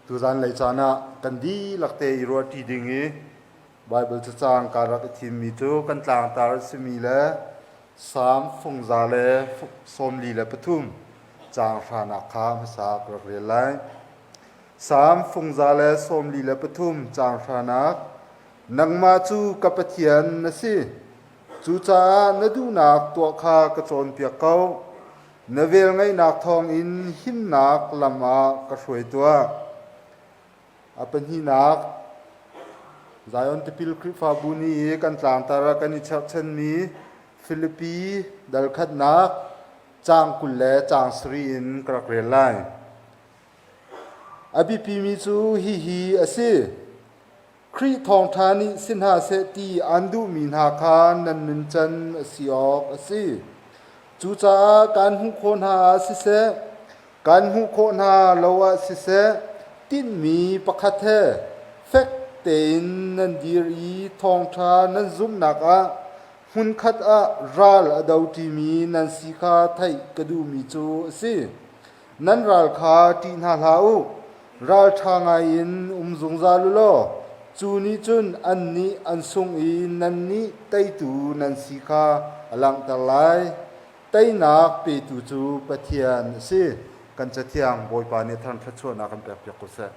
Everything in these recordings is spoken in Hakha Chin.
Tuzan lei caan ah kan dihlak te i ruahṭi ding i Baibal cacang kaa rak i thimmi cu kan tlangtar a simi le Salm fungza le 43 caang hranak kha hmasa ka rak rel lai. Salm fungza le 43 caang hranak Nangmah cu ka Pathian na si. Cucaah na duhnak tuah kha ka cawnpiak ko. Na velngeihnak thawngin himnak lam ah ka hruai tuah. A pahnihnak, Zion Tipil Khrihfabu nih i kan tlangtar ah kan i cherhchanmi Filipi dal khatnak caang 20 le caang sarih in ka rak rel lai. A biapimi cu hihi a si. Khrih thawngṭha nih si hna seh ti aan duhmi hna kha nan nuncan a si awk a si. Cucaah kaan hmuh khawh hna ah siseh, kaan hmuh khawh hna lo ah siseh, tinhmi pakhat he fek tein nan dir i thawngṭha nan zumhnak ah hmunkhat ah ral a doṭimi nan si kha theih ka duhmi cu a si. Nan ral kha ṭih hna hlah u. Ralṭha ngaiin um zungzal u law cu nih cun annih an sung i nannih teitu nan si kha a langhter lai. Teinak petu cu Pathian a si. Kan Cathiang Bawipa nih thangṭhat chuahnak kan pekpiak ko seh.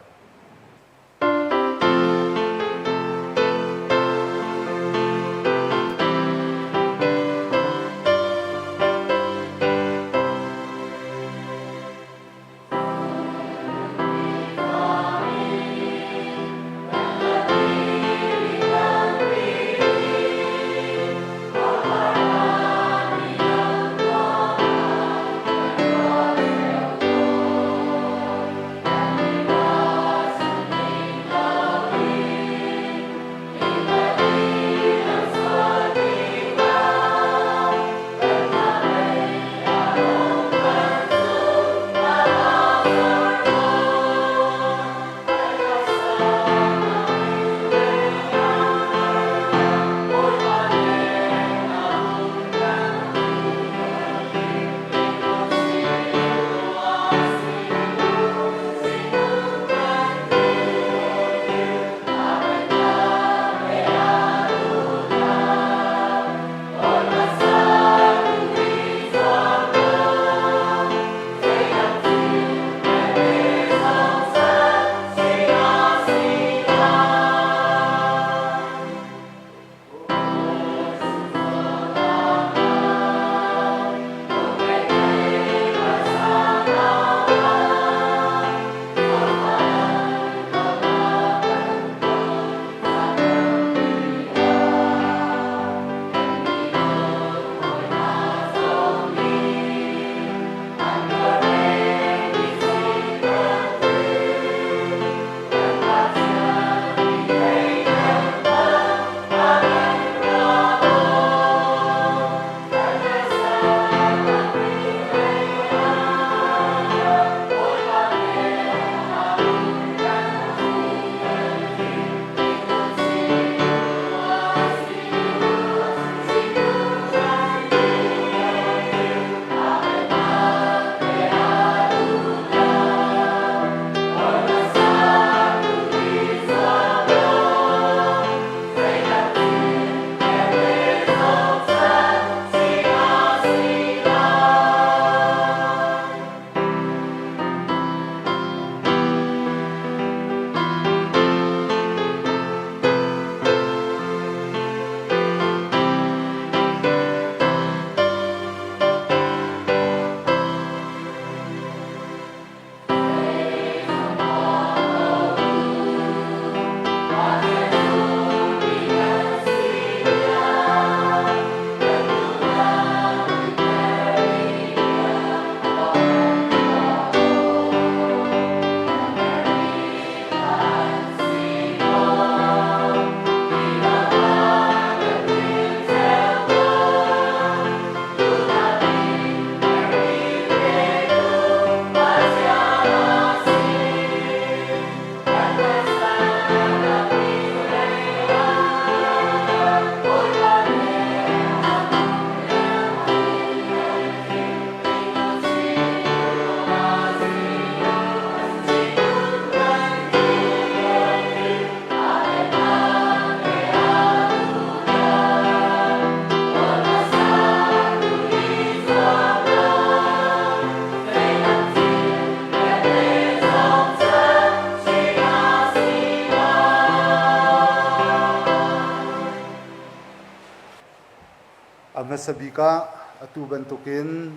hmasa bik ah atu bantukin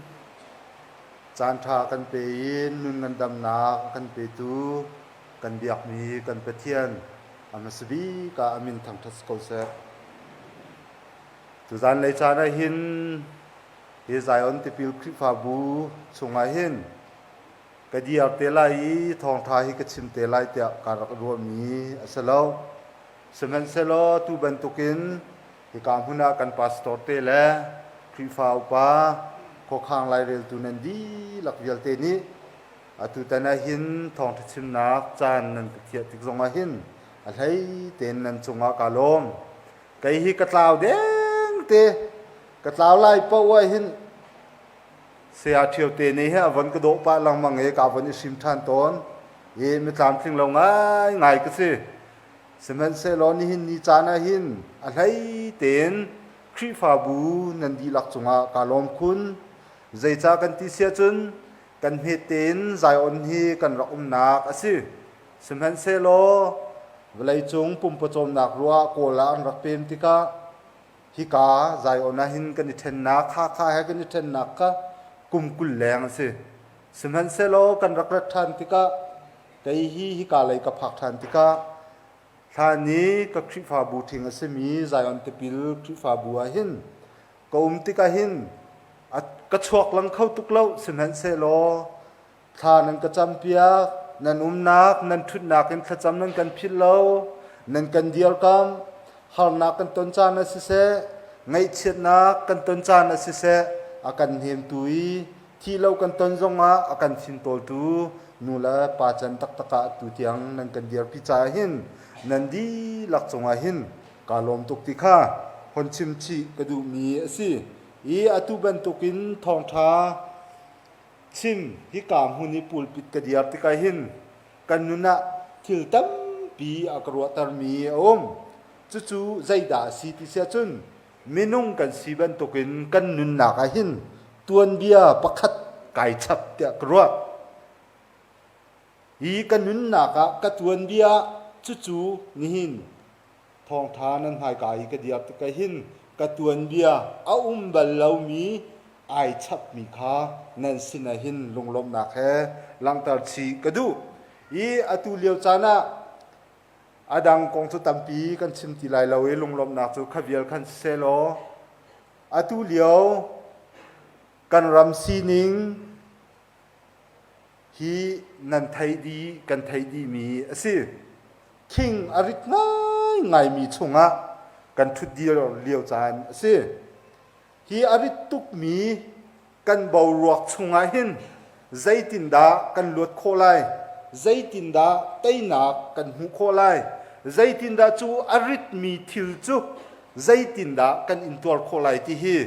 caanṭha kan pe i nun ngandamnak a kan petu kan biakmi kan Pathian a hmasa bik ah a min thangṭhat si ko seh. Tuzan lei caan ah hin hi Zion Tipil Khrihfabu chungah hin ka diar te lai i thawngṭha hi ka chim te lai tiah kaa rak ruahmi a si lo. Sihmanhsehlaw tu bantukin hika hmun ah kan pastor te le Khrihfa upa khuakhang laireltu nan dihlak vialte nih atutan ah hin thawngṭha chimnak caan nan ka thiah tik zongah hin a hlei tein nan cungah kaa lawm. Kei hi ka tlau deng te, ka tlau lai paoh ah hin Saya Ṭhio te nih hi a von ka dawh pah lengmang i ka von i hrim ṭhan tawn i mitlamtling lo ngaingai ka si. Sihmanhsehlaw nihin ni caan ah hin a hlei tein Khrihfabu nan dihlak cungah kaa lawm khun. Zeicah kan ti siah cun kan hmet tein Zion hi kan rak umnak a si. Sihmanhsehlaw vawleicung pumpawcawmnak ruah Kawl ah an rak pem tikah hika Zion ah hin kan i ṭhennak, Hakha he kan i ṭhennak kha kum 20 leng a si. Sihmanhsehlaw kan rak rat ṭhan tikah kei hi hika lei ka phak ṭhan tikah hlan i ka Khrihfabu ṭhing a simi Zion Tipil Khrihfabu ah hin ka um tikah hin ka chuak lang kho tuk lo. Sihmanhsehlaw Thla nan ka campiak, nan umnak, nan ṭhutnak in thlacam nan kan philh lo, nan kan dirkamh, harnak kan ton caan ah siseh, ngaihchiatnak kan ton caan ah siseh, a kan hnemtu i thih lo kan ton zongah a kan fimtawltu nu le pa can taktak ah atu tiang nan kan dirpi caah hin nan dihlak cungah hin kaa lawm tuk ti kha hon chim chih ka duhmi a si. I atu bantukin thawngṭha Chim hika hmun i pulpit ka diar tikah hin kan nun ah thil tampi a ka ruahtermi a um. Cucu zeidah a si ti si ahcun minung kan si bantukin kan nunnak ah hin tuanbia pakhat kai chap tiah ka ruah. Hi ka nunnak ah ka tuanbia cucu nihin Thawngṭha nan hmaika i ka dir tikah hin ka tuanbia a um bal lomi ai chapmi kha nan sinah hin lunglawmhnak he langhter chih ka duh. I atu lio caan ah a dang kong cu tampi kan chim ti lai lo i lunglawmhnak cu kha vial khan siseh law atu lio kan ram sining hi nan theih dih kan theih dihmi a si. Thing a rit ngaingaimi chungah kan ṭhutdir lio caan a si. Hi a rit tukmi kan boruak chungah hin zeitindah kan luat khawh lai? Zeitindah teinak kan hmuh khawh lai? Zeitindah cu a ritmi thil cu zeitindah kan intuar khawh lai ti hi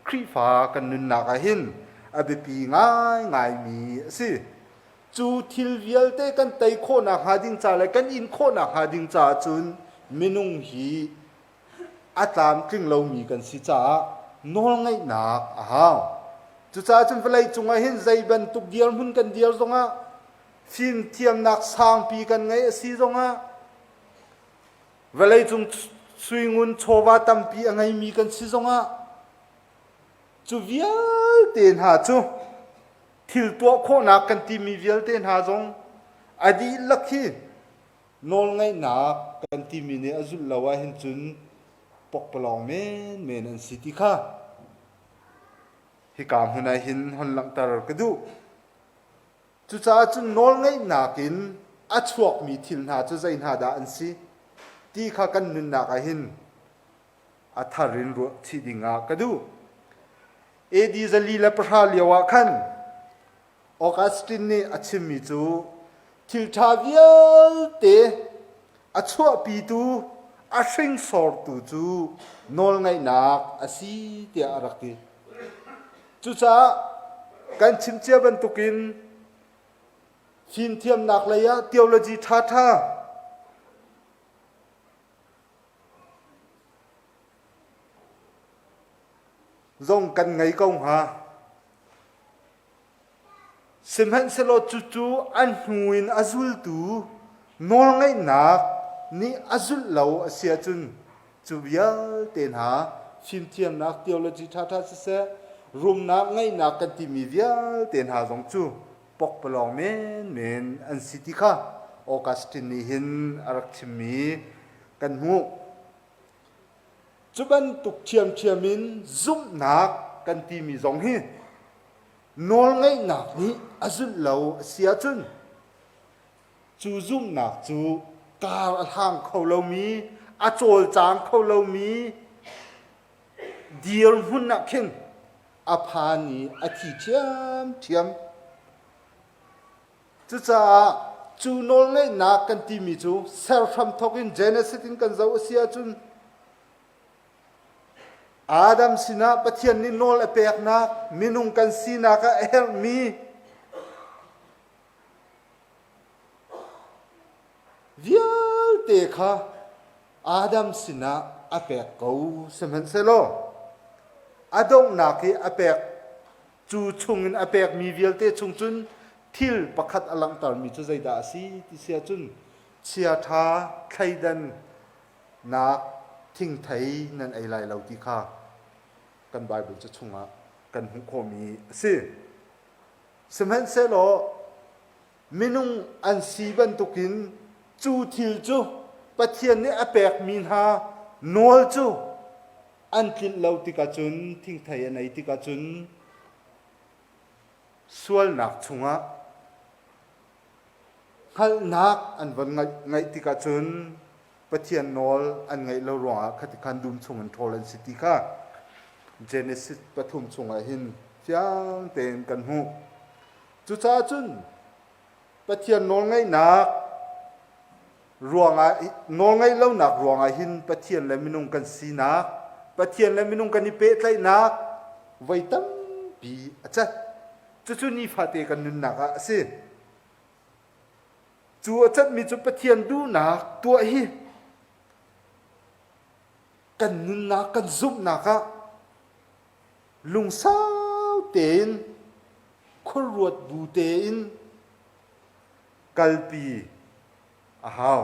Khrihfa kan nunnak ah hin a biapi ngaingaimi a si. Cu thil vialte kan tei khawhnak hnga ding ca le kan in khawhnak hnga ding caah cun minung hi a tlamtling lomi kan si caah nawlngaihnak a hau. Cucaah cun vawlei cungah hin zei bantuk dirhmun kan dir zongah fimthiamnak sangpi kan ngeih a si zongah Vawleicung suingun chawva tampi a ngeimi kan si zongah cu vialte hna cu thil tuah khawhnak kan timi vialte hna zong a dihlak hi nawlngaihnak kan timi nih a zulh lo ahhin cun pokpalawng menmen an si ti kha hika hmun ah hin hon langhter ka duh. Cucaah cun nawlngeihnak in a chuakmi thil hna cu zei hna dah an si ti kha kan nunnak ah hin a thar in ruah chih ding ah ka duh. AD 410 lio ah khan Augustine nih a chimmi cu thil ṭha vialte a chuahpitu a hringsortu cu nawlngaihnak a si tiah a rak ti. Cucaah kan chim cia bantukin fimthiamnak lei ah theology ṭhaṭha zong kan ngei ko hnga. Sihmanhsehlaw cucu an hnu in a zultu nawlngaihnak nih a zulh lo a si ahcun cu vialte hna fimthiamnak theology ṭhaṭha siseh, rumnak ngeihnak kan timi vialte hna zong cu pokpalawng menmen an si ti kha Augustine nih hin a rak chimmi kan hmuh. Cu bantuk ṭhiamṭhiam in zumhnak kan timi zong hi nawlngeihnak nih a zulh lo a si ahcun cu zumhnak cu kar a hlang kho lomi, a cawlcang kho lomi dirhmun ah khin a phan i a thi ṭhiamṭhiam. Cucaah cu nawlngeihnak kan timi cu ser hramthawk in Genesis in kan zoh a si ahcun Adam sinah Pathian nih nawl a peknak minung kan sinak ah a herhmi vialte kha Adam sinah a pek ko. Sihmanhsehlaw a donghnak i a pek cu chungin a pekmi vialte chung cun thil pakhat a langhtermi cu zeidah a si ti si ahcun chiaṭha thleidannak thingthei nan ei lai lo ti kha kan Baibal ca chungah kan hmuh khawhmi a si. Sihmanhsehlaw minung an si bantukin cu thil cu Pathian nih a pekmi hna nawl cu an tlinh lo tikah cun thingthei an ei tikah cun sualnak chungah hngalhnak an von ngaih tikah cun Pathian nawl an ngaih lo ruangah khati khan dum chungin ṭhawl an si ti kha Genesis pathum chungah hin fiang tein kan hmuh. Cucaah cun Pathian nawlngaihnak ruangah nawlngaih lonak ruangah hin Pathian le minung kan sinak, Pathian le minung kan i pehtlaihnak voi tampi a cat. Cucu nifate kan nunnak ah a si. Cu a catmi cu Pathian duhnak tuah hi kan nunnak kan zumhnak ah lungsau tein khuaruat bu tein kalpi a hau.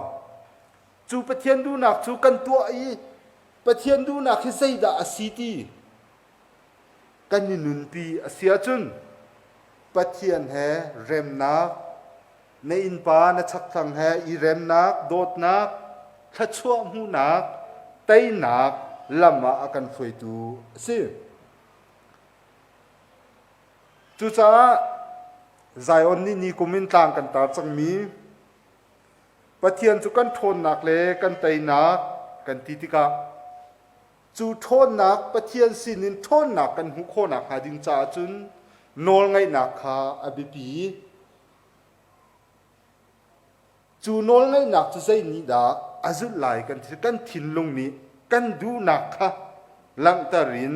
Cu Pathian duhnak cu kan tuah i Pathian duhnak hi zeidah a si ti kan i nunpi a si ahcun Pathian he remnak, na innpa na chakthlang he i remnak, dawtnak, thluachuah hmuhnak, teinak lam ah a kan hruaitu a si. Cucaah Zion nih ni kum in tlang kan tar cangmi Pathian cu kan ṭhawnnak le kan teinak kan ti tikah cu ṭhawnnak Pathian sinin ṭhawnnak kan hmuh khawhnak hnga ding caah cun nawlngaihnak kha a biapi. Cu nawlngaihnak cu zei nih dah a zulh lai kan ti kan thinlung nih kan duhnak kha langhter in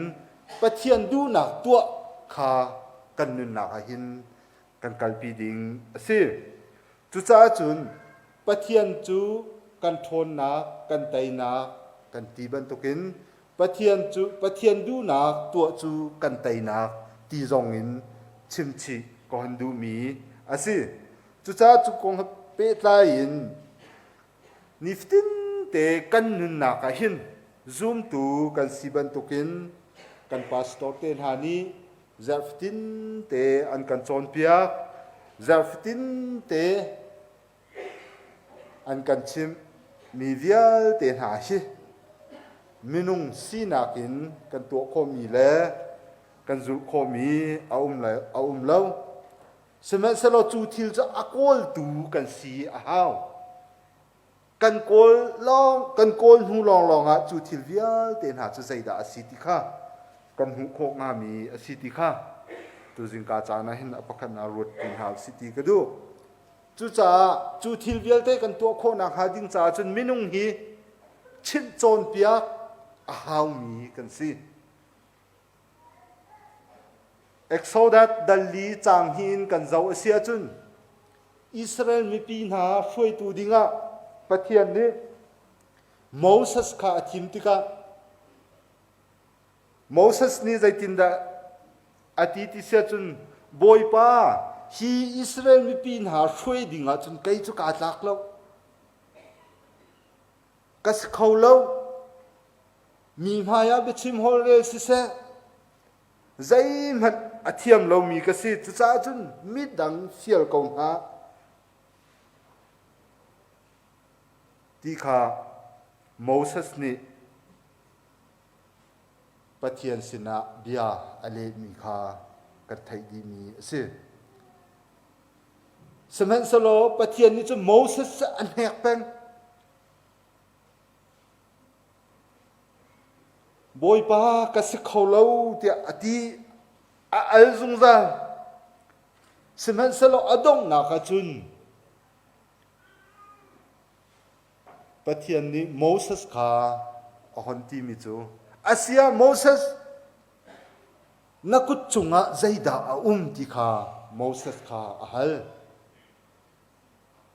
Pathian duhnak tuah kha kan nunnak ah hin kan kalpi ding a si. Cucaah cun Pathian cu kan ṭhawnnak, kan teinak kan ti bantukin Pathian cu Pathian duhnak tuah cu kan teinak ti zongin chimchih ka hon duhmi a si. Cucaah cu kong he pehtlai in nifatin te kan nunnak ah hin zumtu kan si bantukin kan pastor te hna nih zarhfatin te an kan cawnpiak zarhfatin te an kan chimh mi vialte hna hi minung sinak in kan tuah khawhmi le kan zulh khawhmi a um a um lo. Sihmanhsehlaw cu thil cu a kawltu kan si a hau. Kan kawl lawng kan kawl hnu lawnglawng ah cu thil vialte hna cu zeidah a si ti kha kan hmuh khawh hngami a si ti kha tuzingka caan ah hin a pakhat na ruat ti hna si ti ka duh. Cucaah cu thil vialte kan tuah khawhnak hnga ding caah cun minung hi chimh cawnpiak a haumi kan si. Exodus dal li caang hi in kan zoh a si ahcun Israel mipi hna hruaitu dingah Pathian nih Moses kha a thim tikah Moses nih zeitindah a ti ti si ahcun Bawipa hi Israel mipi hna hruai dingah cun kei cu kaa tlak lo ka si kho lo. Mi hmaiah biachim holhrel siseh, zeihmanh a thiam lomi ka si. Cucaah cun midang fial ko hna ti kha Moses nih Pathian sinah bia a lehmi kha kan theih dihmi a si. Sihmanhsehlaw Pathian nih cun Moses a hnek peng. Bawipa ka si kho lo tiah a ti a al zungzal. Sihmanhsehlaw a donghnak ah cun Pathian nih Moses kha a hon timi cu Asia Moses na kut cungah zeidah a um ti kha Moses kha a hal.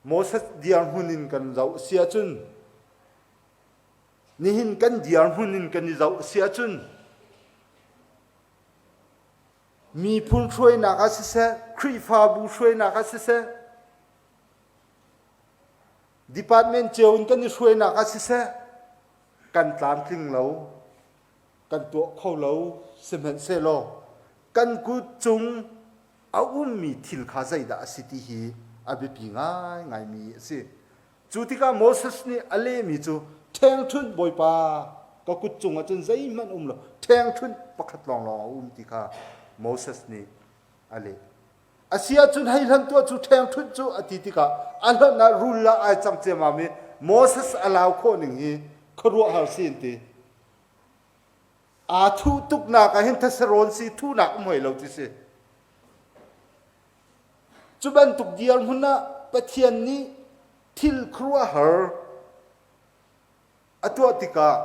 Moses dirhmun in kan zoh si ahcun nihin kan dirhmun in kan i zoh si ahcun miphun hruainak ah siseh, Khrihfabu hruainak ah siseh, department cio in kan i hruainak ah siseh, kan tlamtling lo, kan tuah kho lo, sihmanhsehlaw kan kut cung a ummi thil kha zeidah a si ti hi a biapi ngaingaimi a si. Cu tikah Moses nih a lehmi cu ṭhengṭhunh Bawipa ka kut cungah cun zeihmanh um lo ṭhengṭhunh pakhat lawnglawng a um ti kha Moses nih a leh. A si ahcun hei hlan tuah cu ṭhengṭhunh cu a ti tikah a hlonh ah rul ah ai cang ciammam i Moses a lau khawh ning hi khuaruahhar si an ti. Aa thuh tuknak ah hin thasarawn si thuhnak um hoi lo ti si. Cu bantuk dirhmun ah Pathian nih thil khuaruahhar a tuah tikah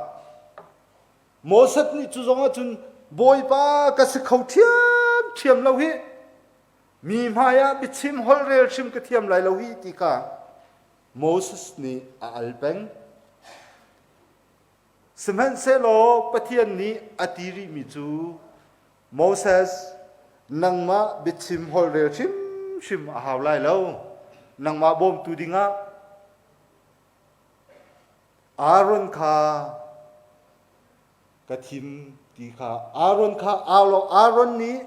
Moses nih cu zong ahcun Bawipa ka si kho ṭhiamṭhiam lo hih. Mi hmaiah biachim holhrel hrim ka thiam lai lo hih ti kha Moses nih a al peng. Sihmanhsehlaw Pathian nih a ti rihmi cu Moses, nangmah biachim holhrel hrimhrim a hau lai lo. Nangmah bawmtu dingah Aaron kha ka thim ti kha Aaron kha au law Aaron nih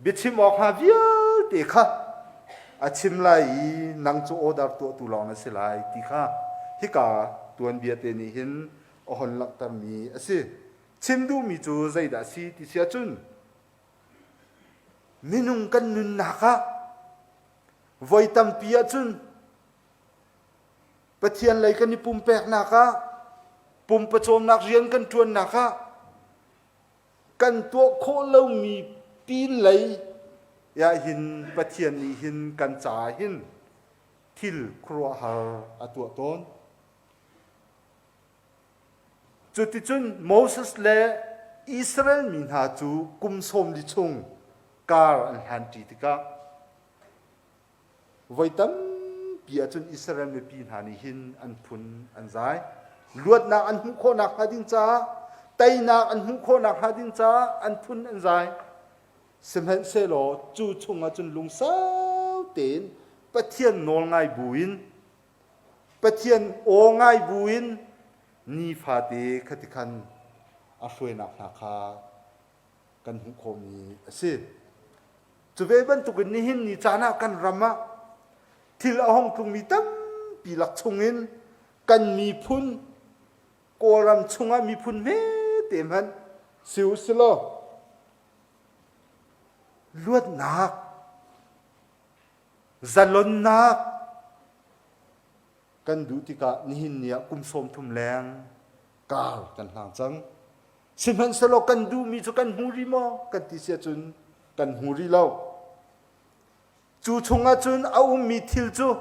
biachim awk hnga vialte kha a chim lai i nang cu order tuahtu lawng na si lai ti kha hika tuanbia te nih hin a hon langhtermi a si. Chim duhmi cu zeidah a si ti si ahcun minung kan nunnak ah voi tampi ahcun Pathian lei kan i pumpeknak ah pumpacawmnak rian kan ṭuannak ah kan tuah khawh lomi pin lei ah hin Pathian nih hin kan caah hin thil khuaruahhar a tuah tawn. Cuticun Moses le Israel mi hna cu kum 40 chung kar an hlanṭi tikah Voi tampi ahcun Israel mipi hna nih hin an phun an zai. Luatnak an hmuh khawh nakhnga ding caah, teinak an hmuh khawh nakhnga ding caah an phun an zai. Sihmanhsehlaw cu chungah cun lungsau tein Pathian nawl ngai buin, Pathian aw ngai buin nifate khati khan a hruainak hna kha kan hmuh khawhmi a si. Cu ve bantukin nihin ni caan ah kan ram ah thil a hong tlungmi tampi lak chungin kan miphun Kawlram chungah miphun hmete hmanh si u silaw luatnak zalonnak kan duh tikah nihin ni ah kum 30 leng kar kan hlang cang. Sihmanhsehlaw kan duhmi cu kan hmu rih maw kan ti si ahcun kan hmu rih lo. Cu chungah cun a ummi thil cu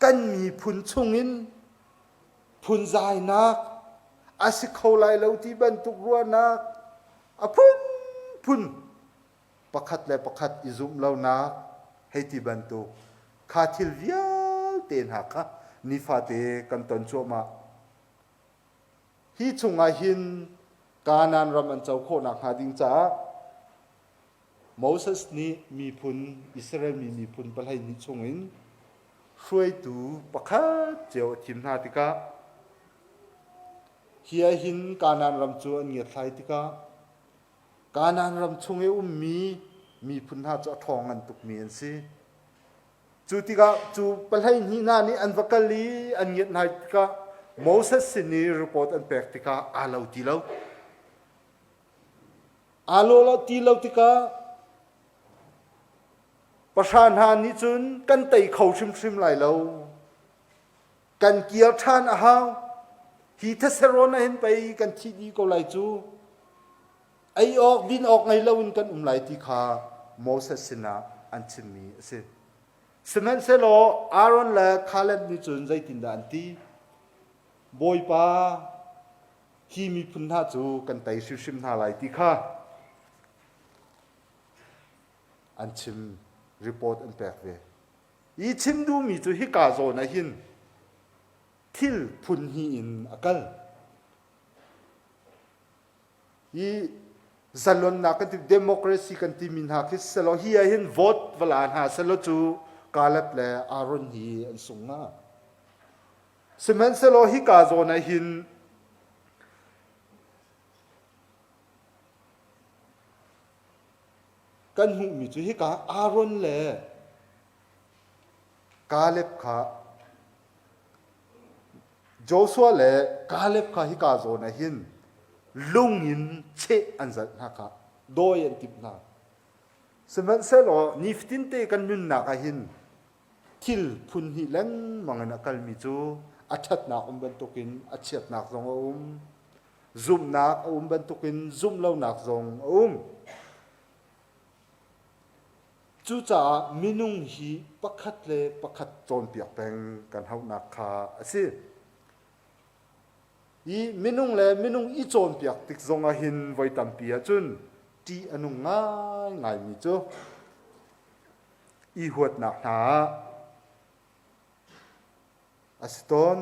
kan miphun chungin phunzainak a si kho lai lo ti bantuk ruahnak a phunphun pakhat le pakhat i zumh lonak hei ti bantuk kha thil vialte hna kha nifate kan ton cuahmah. Hi chungah hin Kanaan ram an co khawh nakhnga ding caah Moses nih miphun Israel mi miphun 12 chungin hruaitu pakhat cio a thim hna tikah. Hi ah hin Kanaan ram cu an ngiatthlai tikah Kanaan ram chung i ummi miphun hna cu a ṭhawng ngan tukmi an si. Cu tikah cu pahleihnih hna nih an va kal i an ngiat hna tikah Moses sin i report an pek tikah aa lo ti lo. Aa lo ti lo tikah pahra hna nih cun kan tei kho hrimhrim lai lo. Kan kir ṭhan a hau. Hi theserawn ah hin pei kan thih dih ko lai cu. Ei awk din awk ngei loin kan um lai ti kha Moses sinah an chimmi a si. Sihmanhsehlaw Aaron le Caleb nih cun zeitindah an ti? Bawipa, hi miphun hna cu kan tei hrimhrim hna lai ti kha an chim report an pek ve. I chim duhmi cu hika zawn ah hin thil phun hnih in a kal. Hi zalonnak kan ti democracy kan timi hna khi selaw hi ah hin vote va la hna selaw cu Caleb le Aaron hi an sung hnga. Sihmanhsehlaw hika zawn ah hin kan hmuhmi cu hika Aaron le Caleb kha Joshua le Caleb kha hika zawn ah hin lung in cheh an zalh hna kha dawi an timh hna. Sihmanhsehlaw nifatinte kan nunnak ah hin thil phun hnih lengmang in a kalmi cu a ṭhatnak um bantukin a chiatnak zong a um. Zumhnak a um bantukin zumh lonak zong a um. Cucaah minung hi pakhat le pakhat cawnpiak peng kan hauhnak kha a si. Hi minung le minung i cawnpiak tik zong ah hin voi tampi ahcun ṭih a nung ngaingaimi cu i huatnak hna ah a si tawn.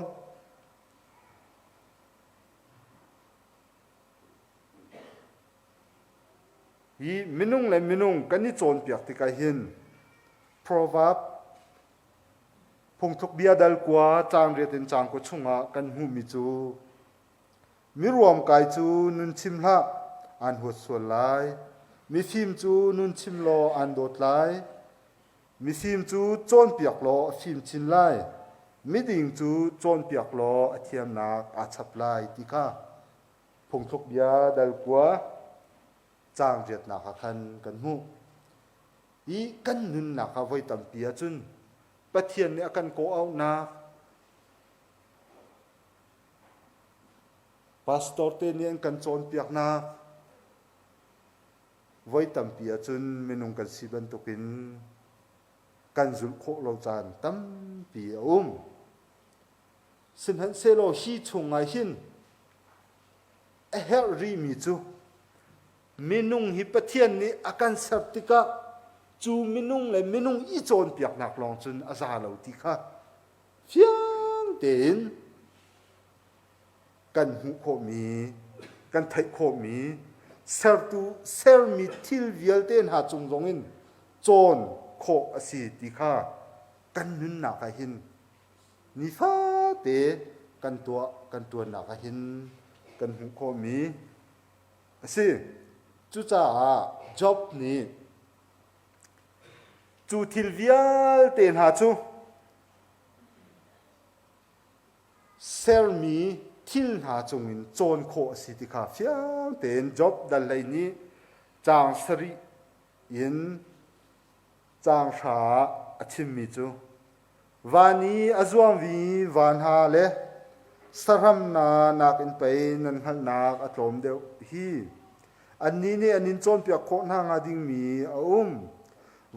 Hi minung le minung kan i cawnpiak tikah hin Proverb phungthluk bia dal kua caang riat in caang kua chungah kan hmuhmi cu miruamkai cu nun chim hlah aan huat sual lai mifim cu nun chim law aan dawt lai mifim cu cawnpiak law a fim chin lai miding cu cawnpiak law a thiamnak aa chap lai ti kha Phungthluk bia dal kua caang riatnak ah khan kan hmuh. I kan nunnak ah voi tampi ahcun Pathian nih a kan kawh auhnak pastor te nih an kan cawnpiaknak voi tampi ahcun minung kan si bantukin kan zulh khawh lo caan tampi a um. Sihmanhsehlaw hi chungah hin a herh rihmi cu minung hi Pathian nih a kan ser tikah cu minung le minung i cawnpiaknak lawng cun a za lo ti kha fiang tein kan hmuh khawhmi, kan theih khawhmi, sertu sermi thil vialte hna cung zongin cawn khawh a si ti kha kan nunnak ah hin Nifate kan tuah kan ṭuannak ah hin kan hmuh khawhmi a si. Cucaah Job nih cu thil vialte hna cu sermi thil hna cungin cawn khawh a si ti kha fiang tein Job dal hlei nih caang sarih in caang hra ah a chimmi cu Van i a zuangmi va hna le saram hna nakin pei nan hngalhnak a tlawm deuh hi. Annih nih an in cawnpiak khawh hna hnga dingmi a um.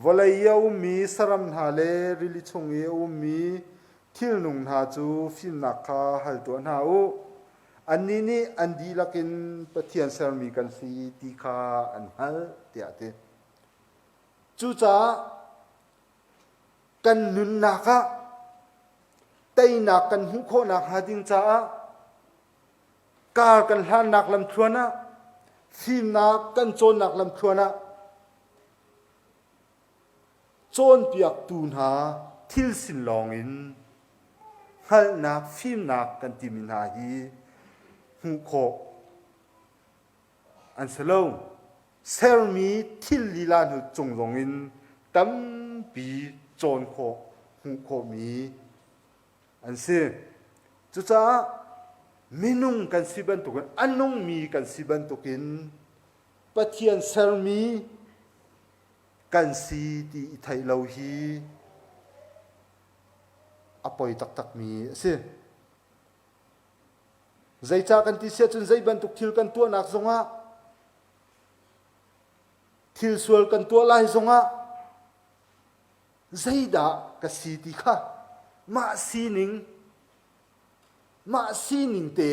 Vawlei i a ummi saram hna le rili chung i a ummi thilnung hna cu fimnak kha hal tuah hna u. Annih nih an dihlak in Pathian sermi kan si ti kha an hngalh, tiah a ti. Cucaah kan nunnak ah teinak kan hmuh khawhnak hnga ding caah kar kan hlannak lamthluan ah fimnak kan cawnnak lamthluan ah cawnpiaktu hna thil sin lawng in hngalhnak fimnak kan timi hna hi. hmuh khawh an si lo. Sermi thil lila hnu cung zongin tampi cawn khawh, hmuh khawhmi an si. Cucaah minung kan si bantukin a nungmi kan si bantukin Pathian sermi kan si ti i theih lo hi a poi taktakmi a si. Zeicah kan ti siah cun zei bantuk thil kan tuahnak zongah thil sual kan tuah lai zongah zeidah ka si ti kha mah sining mah sining te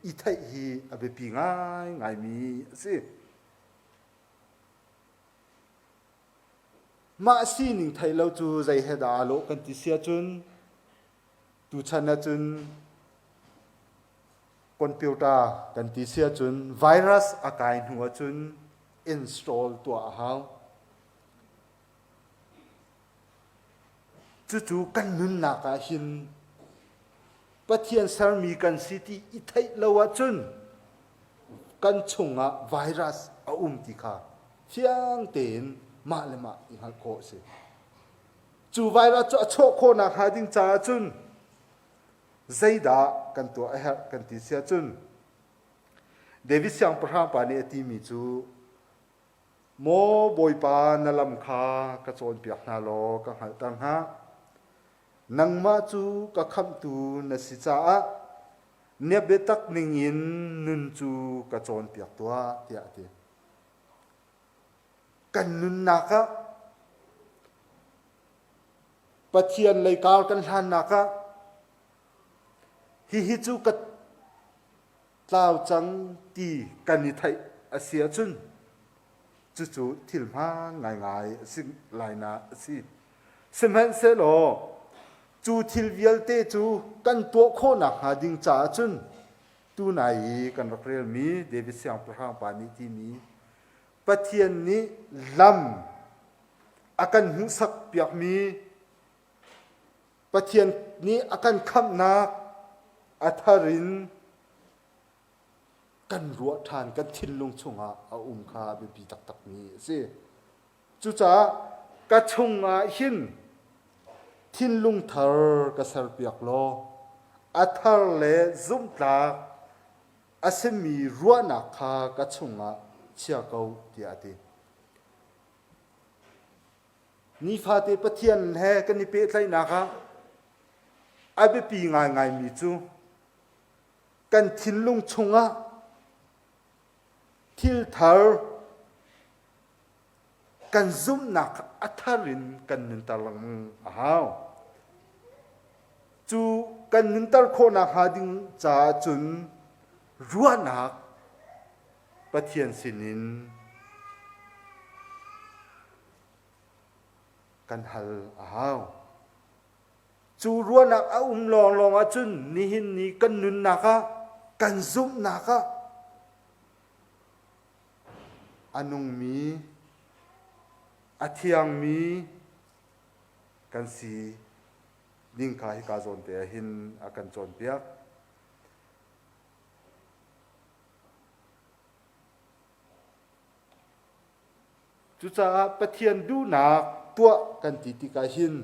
i theih hi a biapi ngaingaimi a si. Mah sining theih lo cu zei he dah aa lawh kan ti si ahcun tuchan ahcun computer kan ti si ahcun virus a kai hnu ahcun install tuah a hau. Cucu kan nunnak ah hin Pathian sermi kan si ti i theih lo ahcun kan chungah virus a um ti kha fiang tein mah le mah i hngalh khawh a si. Cu virus cu a chuah khawhnak hnga ding caah cun zeidah kan tuah a herh kan ti si ahcun David siangpahrang pa nih a timi cu Maw Bawipa na lam kha ka cawnpiak hna law ka hngalhter hna. Nangmah cu ka khamhtu na si caah na biatak ningin nun cu ka cawnpiak tuah tiah a ti. Kan nunnak ah Pathian lei kar kan hlannak ah hihi cu ka tlau cang ti kan i theih a si ahcun cucu thil hmaan ngaingai a si lainak a si. Sihmanhsehlaw cu thil vialte cu kan tuah khawhnak hnga ding caah cun tunai i kan rak relmi David siangpahrang pa nih timi Pathian nih lam a kan hmuhsak piakmi Pathian nih a kan khamhnak a thar in kan ruah ṭhan kan thinlung chungah a um kha a biapi taktakmi a si. Cucaah ka chungah hin thinlung thar ka serpiak law a thar le zumhtlak a simi ruahnak kha ka chungah chia ko tiah a ti. Nifate Pathian he kan i pehtlaihnak ah a biapi ngaingaimi cu kan thinlung chungah thil thar kan zumhnak a thar in kan nunter lengmang a hau. Cu kan nunter khawhnak hnga ding caah cun ruahnak Pathian sinin kan hal a hau. Cu ruahnak a um lawnglawng ahcun nihin ni kan nunnak ah kan zumhnak ah a nungmi, a thiangmi kan si ding kha hika zawn te ah hin a kan cawnpiak. Cucaah Pathian duhnak tuah kan ti tikah hin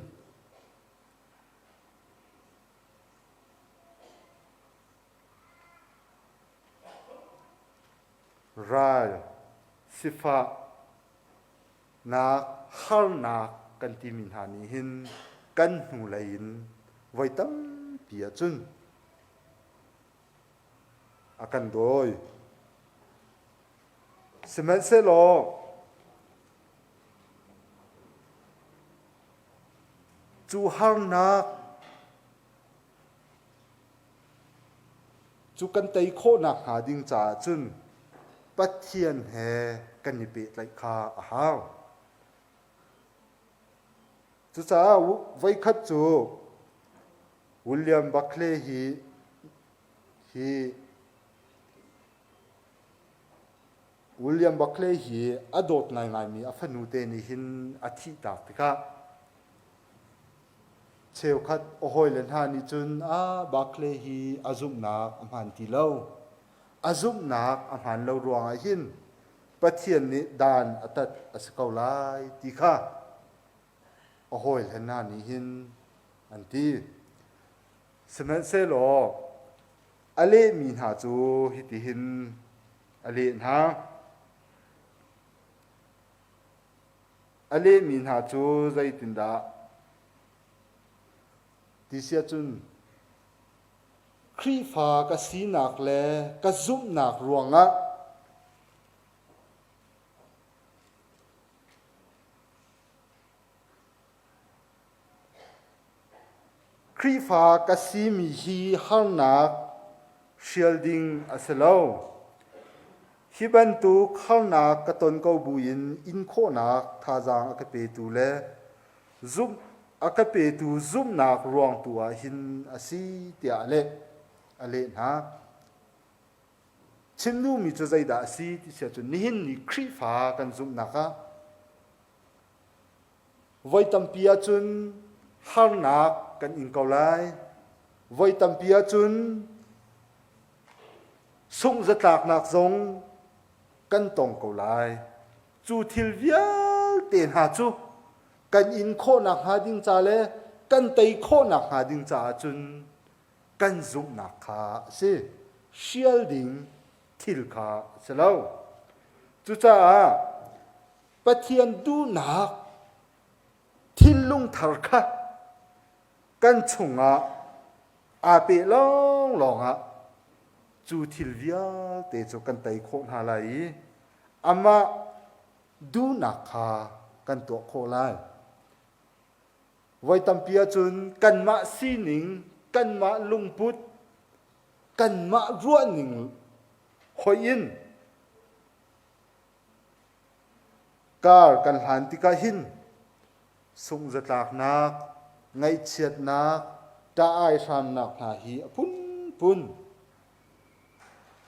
ral, sifah, nak, harnak kan timi hna nih hin kan hnulei in voi tampi ahcun a kan dawi. Sihmanhsehlaw cu harnak cu kan tei khawhnak hnga ding caah cun Pathian he kan i pehtlaih kha a hau. Cucaah voikhat cu William Barclay hi hi William Barclay hi a dawt ngaingaimi a fanu te nih hin a thihtak tikah cheukhat a hawile hna nih cun ah Barclay hi a zumhnak a hmaan ti lo. A zumhnak a hmaan lo ruangah hin Pathian nih dan a tat a si ko lai ti kha a hawile hna nih hin an ti. Sihmanhsehlaw a lehmi hna cu hitihin a leh hna. A lehmi hna cu zeitindah ti si ahcun Khrihfa ka sinak le ka zumhnak ruangah Khrihfa ka simi hi harnak hrial ding a si lo. Hi bantuk harnak ka ton ko buin inkhawhnak thazaang a ka petu le zumh a ka petu zumhnak ruang tu ah hin a si tiah a leh a leh hna. Chim duhmi cu zeidah a si ti si ahcun nihin ni Khrihfa kan zumhnak ah voi tampi ahcun harnak kan ing ko lai. Voi tampi ahcun sungh zatlaknak zong kan tong ko lai. Cu thil vialte hna cu kan in khawhnak hnga ding ca le kan tei khawhnak hnga ding caah cun kan zumhnak kha a si. Hrial ding thil kha a si lo. Cucaah Pathian duhnak thinlung thar kha kan chungah aa peh lawnglawng ah cu thil vialte cu kan tei khawh hna lai i amah duhnak kha kan tuah khawh lai. Voi tampi ahcun kanmah sining, kanmah lungput, kanmah ruahning hoih in kar kan hlan tikah hin sungh-zatlaknak, ngaihchiatnak, ṭah-ai hramnak hna hi a phunphun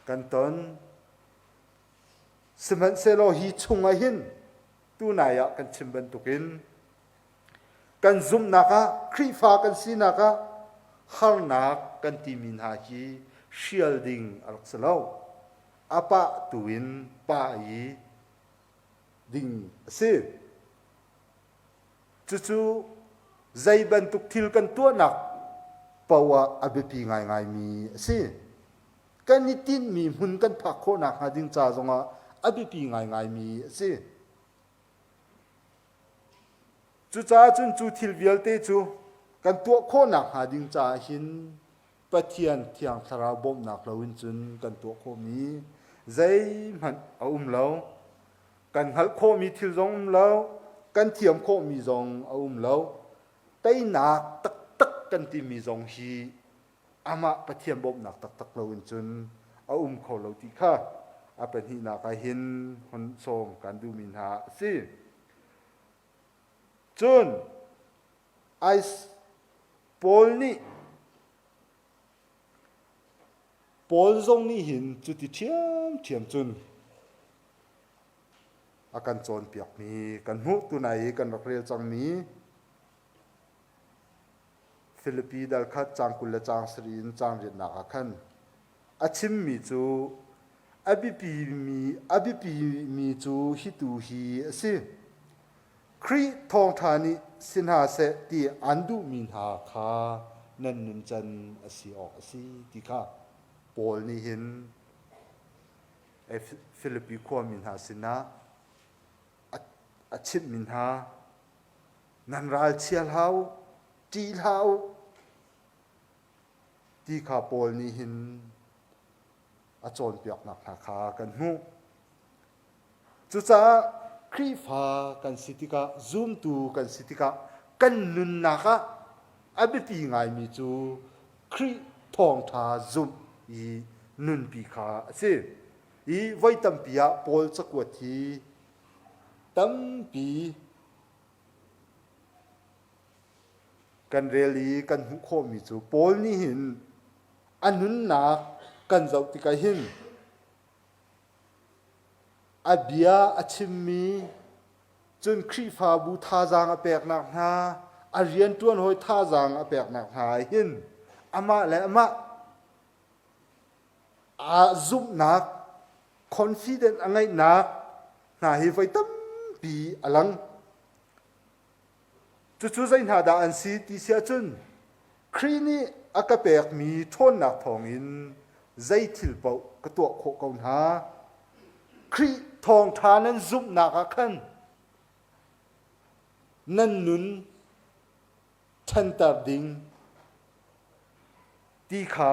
kan ton. Sihmanhsehlaw hi chungah hin tunai ah kan chim bantukin kan zumhnak ah Khrihfa kan sinak ah harnak kan timi hna hi hrial ding a rak si lo. A pah tu in pah i ding a si. Cucu zei bantuk thil kan tuahnak paoh ah a biapi ngaingaimi a si. Kan i tinhmi hmun kan phak khawh nakhnga ding ca zongah a biapi ngaingaimi a si. Cucaah cun cu thil vialte cu kan tuah khawh nakhnga ding caah hin Pathian Thiang Thlarau bawmhnak loin cun kan tuah khawhmi zeihmanh a um lo. Kan hngalh khawhmi thil zong um lo, kan thiam khawhmi zong a um lo. Teinak taktak kan timi zong hi amah Pathian bawmhnak taktak loin cun a um kho lo ti kha a pahnihnak ah hin hun sawm kan duhmi hna a si. Cun Ais Paul nih Paul zong nih hin cuti ṭhiamṭhiam cun a kan cawnpiakmi kan hmuh tunai i kan rak rel cangmi Filipi dal khat caang 20 le caang sarih in caang riatnak ah khan a chimmi cu a biapimi a biapimi cu hi tu hi a si. Khrih thawngṭha nih si hna seh ti an duhmi hna kha nan nuncan a si awk a si ti kha Paul nih hin Filipi khuami hna sinah a chimhmi hna Nan ralchia hlah u, ṭih hlah u, ti kha Paul nih hin a cawnpiaknak hna kha kan hmuh. Cucaah Khrihfa kan si tikah, zumtu kan si tikah kan nunnak ah a biapi ngaimi cu Khrih thawngṭha zumh i nunpi kha a si. I voi tampi ah Paul cakuat hi tampi Kan rel i kan hmuh khawhmi cu Paul nih hin a nunnak kan zoh tikah hin a bia a chimmi cun Khrihfabu thazaang a peknak hna a rianṭuan hawi thazaang a peknak hna ah hin amah le amah. Aa zumhnak, confident a ngeihnak hna hi voi tampi a lang. Cucu zei hna dah an si ti si ahcun Khrih nih a ka pekmi ṭhawnnak thawngin zei thil paoh ka tuah khawh ko hna. Khrih thawngṭha nan zumhnak ah khan nan nun ṭhanter ding ti kha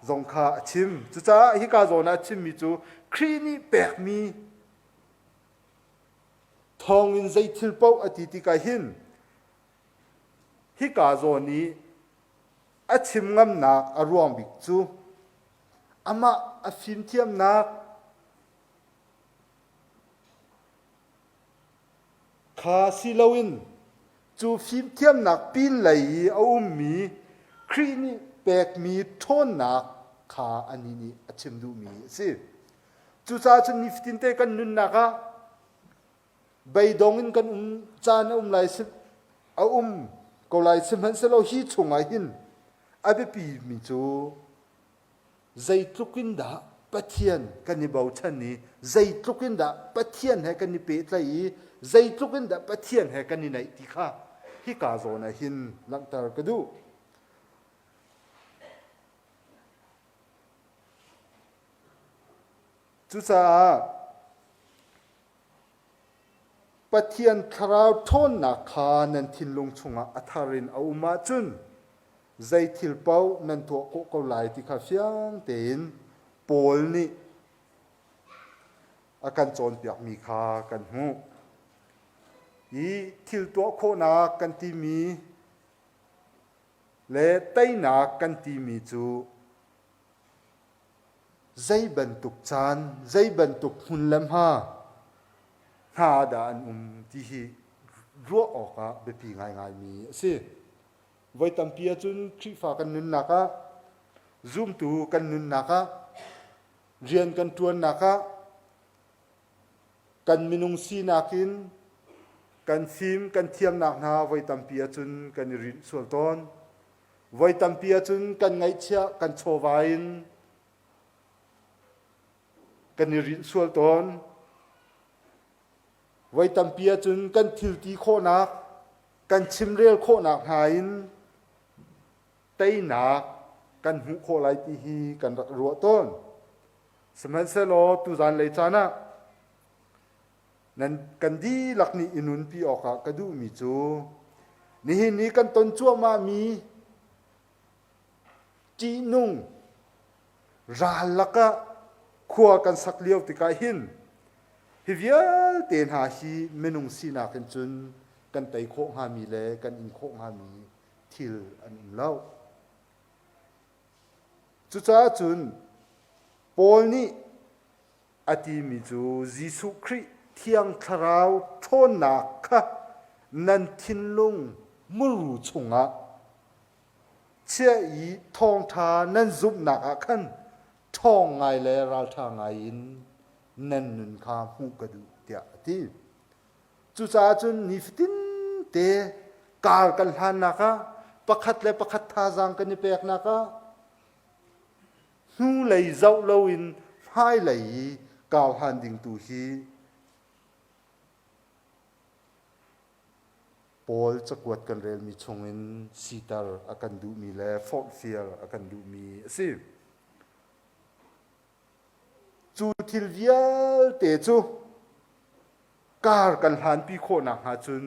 zong kha a chim. Cucaah hika zawn ah a chimmi cu Khrih nih pekmi thawngin zei thil paoh a ti tikah hin hika zawn i a chim ngamnak a ruang bik cu amah a fimthiamnak Kha si loin cu fimthiamnak pinlei i a ummi Khrih nih pekmi ṭhawnnak kha anih nih a chim duhmi a si. Cucaah cun nifatinte kan nunnak ah beidong in kan um caan a um lai a um ko lai sihmanhsehlaw hi chungah hin a biapimi cu Zeitluk in dah Pathian kan i bochan i zeitluk in dah Pathian he kan i pehtlaih i zeitluk in dah Pathian he kan i naih ti kha hika zawn ah hin langhter ka duh. Cucaah Pathian thlarau ṭhawnnak kha nan thinlung chungah a thar in a um ahcun zei thil paoh nan tuah khawh ko lai ti kha fiang tein Paul nih a kan cawnpiakmi kha kan hmuh. Hi thil tuah khawhnak kan timi le teinak kan timi cu Zei bantuk caan, zei bantuk hmun le hma hna dah an um ti hi ruah awkah biapi ngaingaimi a si. Voi tampi ahcun Khrihfa kan nunnak ah, zumtu kan nunnak ah, rian kan ṭuannak ah, kan minung sinak in kan fim kan thiamnak hna voi tampi ahcun kan i rinh sual tawn. Voi tampi ahcun kan ngaihchiah kan chawva in kan i rinh sual tawn. Voi tampi ahcun kan thil ti khawhnak, kan chimrel khawhnak hna in teinak kan hmuh khawh lai ti hi kan rak ruah tawn. Sihmanhsehlaw tuzan lei caan ah Nan kan dihlak nih i nunpi awkah ka duhmi cu nihin i kan ton cuahmahmi ṭihnung ral lakah khua kan sak lio tikah hin hi vialte hna hi minung sinak in cun kan tei khawh hngami le kan in khawh hngami thil an um lo. Cucaah cun Paul nih A timi cu Jesuh Khrih Thiang Thlarau ṭhawnnak kha nan thinlung muru chungah chiah i thawngṭha nan zumhnak ah khan ṭhawng ngai le ralṭha ngai in nan nun kha hmuh ka duh tiah a ti. Cucaah cun nifatin te kar kan hlannak ah pakhat le pakhat thazaang kan i peknak ah hnulei zoh loin hmailei i karhlan ding tu hi Paul cakuat kan relmi chungin siter a kan duhmi le forhfial a kan duhmi a si. Cu thil vialte cu kar kan hlanpi khawh nakhnga cun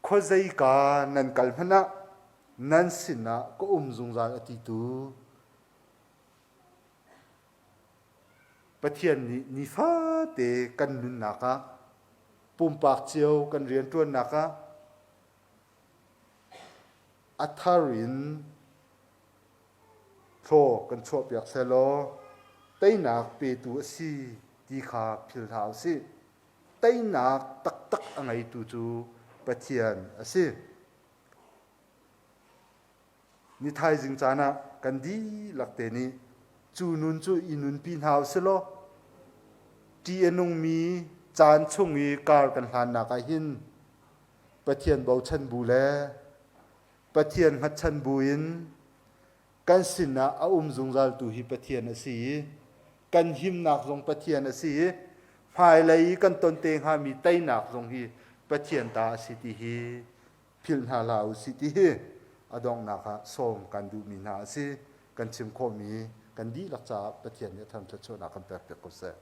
Khuazeika nan kal hmanh ah nan sinah ka um zungzal a titu Pathian nih nifate kan nunnak ah pumpak cio kan rianṭuannak ah a thar in thlaw kan chuahpiak sehlaw teinak petu a si ti kha philh hlah u sih. Teinak taktak a ngeitu cu Pathian a si. Ni thaizing caan ah kan dihlak te nih cu nun cu i nunpi hna u sih law ṭih a nungmi caan chung i kar kan hlannak ah hin Pathian bochan bu le Pathian hngatchan bu in kan. Kan sinah a um zungzaltu hi Pathian a si i kan himnak zong Pathian a si i hmailei i kan ton te hngami teinak zong hi Pathian ta a si ti hi philh hna hlah u sih ti hi a donghnak ah sawm kan duhmi hna a si. Kan chim khawhmi kan dihlak caah Pathian nih a thangṭhat chuahnak kan pek piak ko seh.